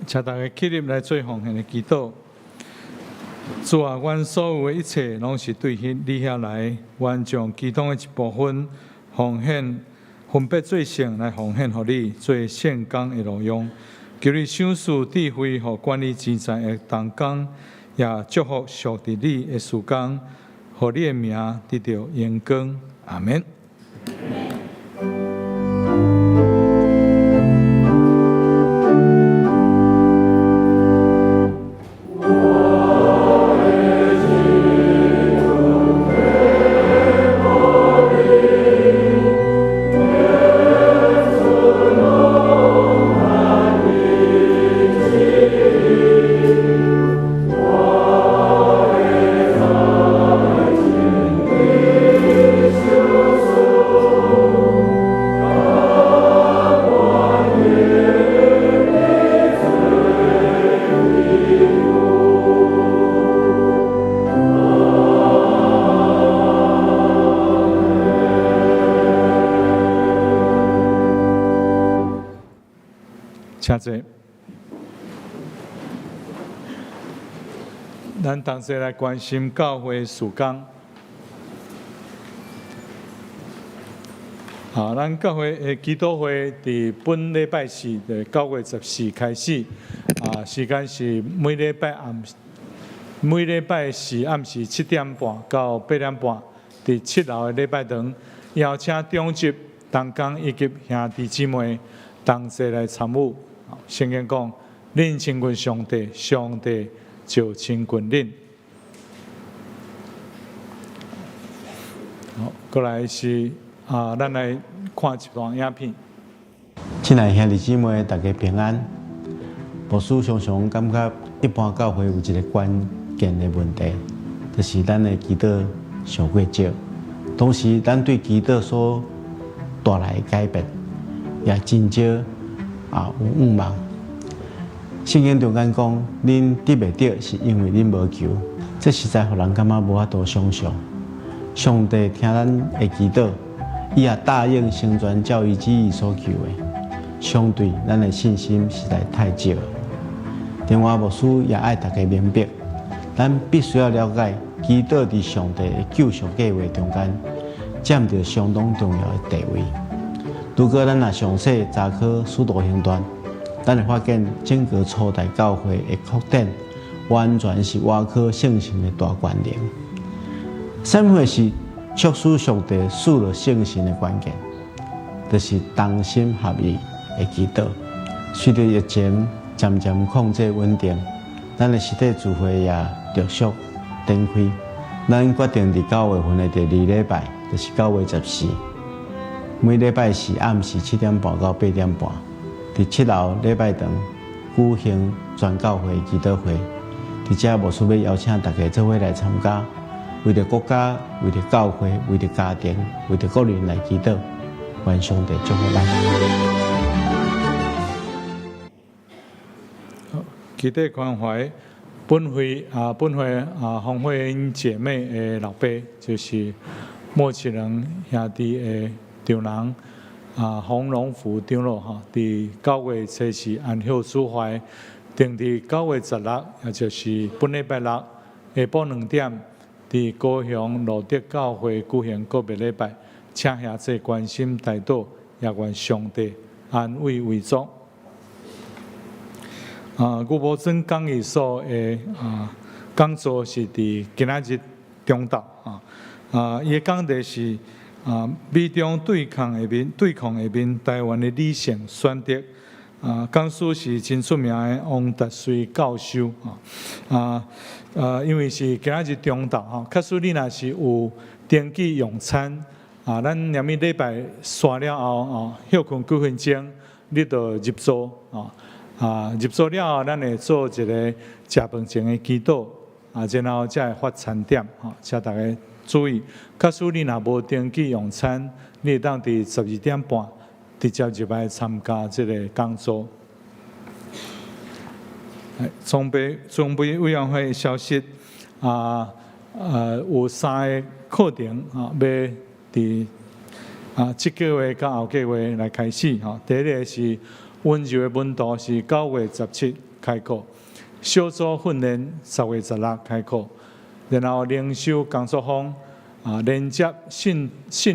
請大家起立來做奉獻的祈禱。主啊，阮所有的一切攏是對你遐來，阮將其中的一部分奉獻，分別做聖來奉獻予你，做聖工的路用。求你賞賜智慧，予管理錢財的同工，也祝福屬佇你的事工，予你的名得著榮光。阿們。請坐。咱同齊來關心教會事工。啊，咱教會的祈禱會佇本禮拜四，就9月14開始。啊，時間是每禮拜暗，每禮拜四暗時7點半到8點半，佇7樓的禮拜堂，邀請長執、同工以及兄弟姊妹同齊來參與。聖經講，恁親近上帝，上帝就親近恁。好，過來是啊，咱來看一段影片。親愛兄弟姊妹，大家平安。牧師常常感覺一般教會有一個關鍵的問題，就是咱的祈禱傷過少。同時，咱對祈禱所帶來的改變，也真少啊有向望。聖經中間講，恁得袂著，是因為恁無求。這實在予人感覺無法度想像。上帝聽咱的祈禱，伊也答應成全照伊旨意所求的。相對咱的信心實在太少。另外，牧師也愛大家明白，咱必須要了解，祈禱佇上帝的救贖計劃中間佔著相當重要的地位。如果咱若詳細查考《使徒行傳》，咱會發現整個初代教會的擴展，完全是倚靠聖神的大權能。啥物貨是促使上帝賜落聖神的關鍵？就是同心合意的祈禱。隨著疫情漸漸控制穩定，咱的實體聚會也陸續展開。咱決定佇9月份的第二禮拜，就是9月14，每禮拜四暗時7點半到8點半，佇7樓禮拜堂舉行全教會祈禱會。佇遮牧師欲邀請大家做伙來參加，為著國家、為著教會、為著家庭、為著個人來祈禱，願上帝祝福咱。祈禱關懷本會啊，本會啊，馮慧英姐妹的老爸，就是莫啟仁兄弟的丈人啊，洪榮福長老吼，佇9月初四安息主懷，定佇9月16，也就是本禮拜六下晡2點，佇高雄路德教會舉行告別禮拜，請兄弟關心代禱，也願上帝安慰遺族。啊，吳伯尊講義所的啊講座是佇今仔日中晝啊，啊，伊的講題是啊，美中對抗下面，對抗下面，台灣的理性選擇。啊，講師是真出名的王達瑞教授啊，啊，因為是今仔日中晝吼，假使你若是有登記用餐啊，咱連物禮拜煞了後哦，歇睏幾分鐘，你就入座啊。啊，入座了後，咱會做一個食飯前的祈禱，啊，然後才會發餐點，吼，請大家注意。假使你若無登記用餐，你會當佇12點半直接入來參加這個講座。準備委員會消息，啊，有三個課程啊，欲佇啊，這個月佮後個月來開始，吼。第一個是溫柔的門徒是9月17開課，小組訓練10月16開課，然後靈修工作坊啊，連接信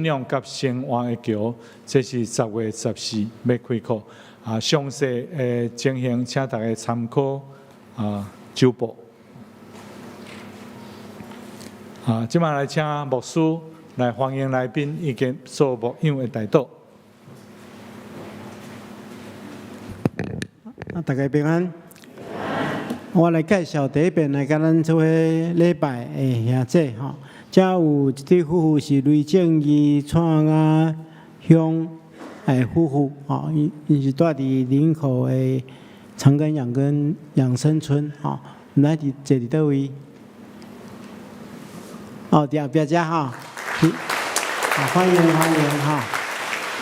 仰佮生活的橋，這是10月14欲開課。啊，詳細的情形，請大家參考啊，週報。啊，這擺來請牧師來歡迎來賓，以及做牧養的代禱。啊，大家平安。我來介紹第一遍來佮咱做伙禮拜的兄姊吼，遮有一對夫婦是雷正義、蔡雅香的夫婦吼，𪜶是住佇林口的長庚養生村吼，毋知佇坐佇佗位？哦，佇後壁遮吼，歡迎歡迎吼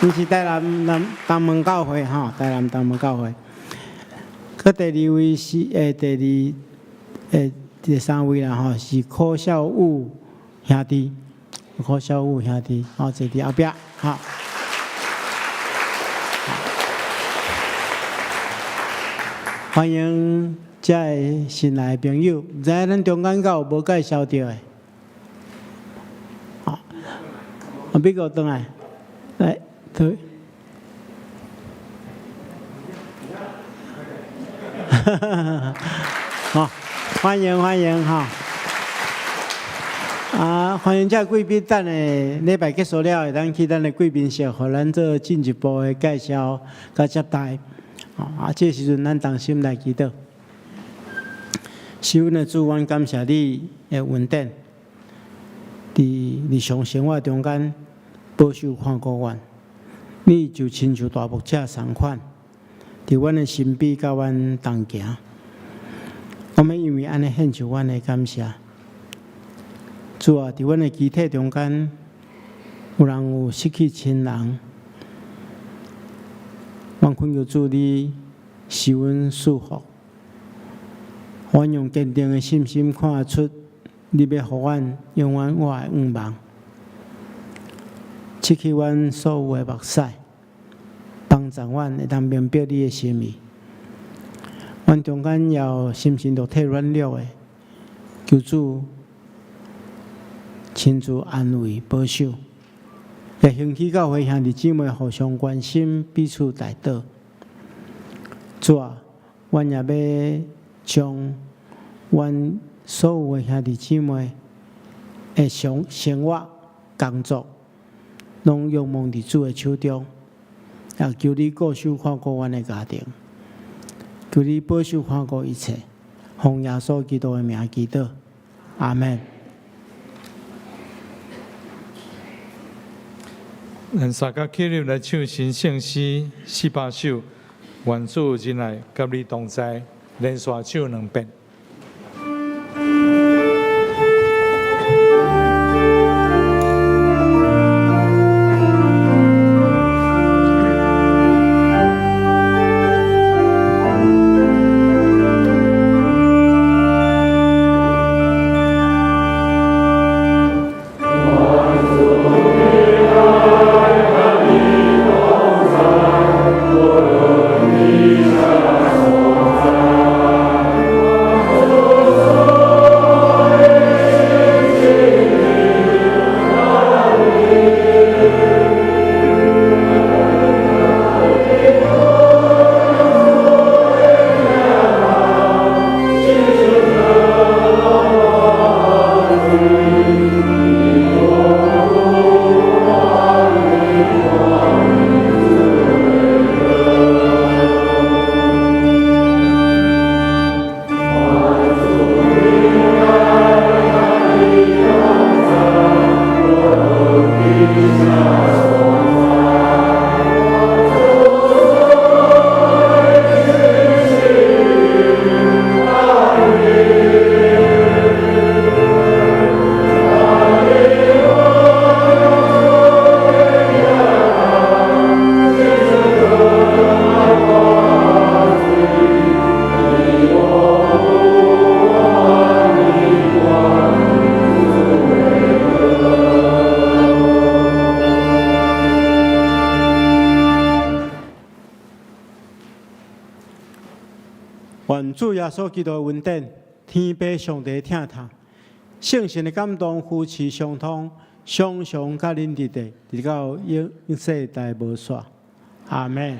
，𪜶是台南南東門教會吼，台南東門教會。閣第二位是第二第三位啦吼，是柯孝武兄弟，柯孝武兄弟，吼坐佇後壁，吼。歡迎遮个新來的朋友，毋知影咱中間敢有無介紹著的？好，啊，美國轉來，來，對。好，歡迎歡迎哈！啊，歡迎遮貴賓，等下禮拜結束了，會當去咱的貴賓室，予咱做進一步的介紹佮接待。啊，這時陣咱同心來祈禱。是阮的主，阮感謝你的恩典，佇日常生活中間保守看顧阮，你就親像大牧者仝款。佇阮的身邊，佮阮同行。我們因為按呢獻上阮的感謝。主啊，佇阮的肢體中間，有人有失去親人，阮懇求主你賜阮賜福。阮用堅定的信心看出，你欲予阮永遠活的願望，拭去阮所有的目屎，幫助阮會當明白你的心意。阮中間有心神肉體軟弱的，求主親自安慰保守，也興起教會兄弟姊妹互相關心，彼此代禱。主啊，阮也欲將阮所有的兄弟姊妹的生活、工作，攏仰望佇主的手中，也求你顧守看顧阮的家庭，求你保守看顧一切，奉耶穌基督的名祈禱，阿門。咱三甲起立來唱新聖詩400首，願主仁愛佮你同在，連續唱兩遍。願主耶穌基督的恩典，天父上帝疼痛，聖神的感動扶持相通，常常佮恁佇咧，直到永世代無煞。阿門。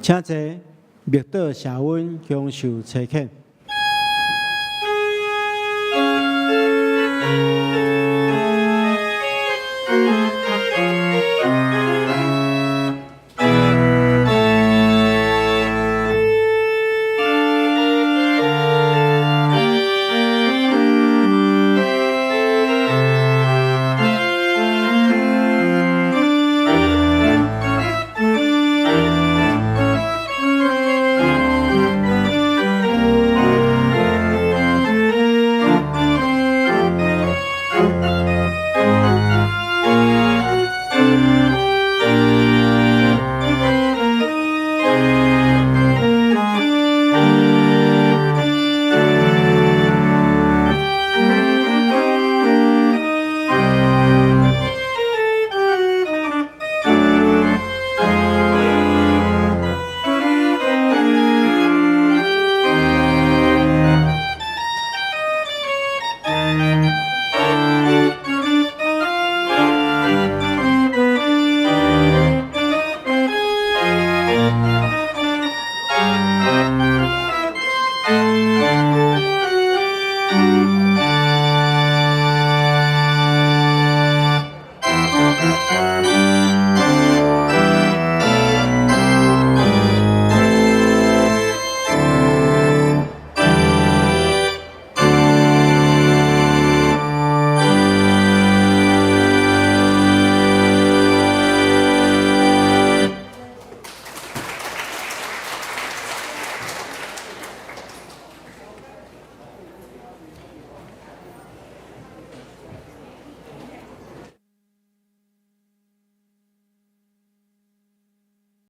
請坐，默禱謝恩，享受差遣。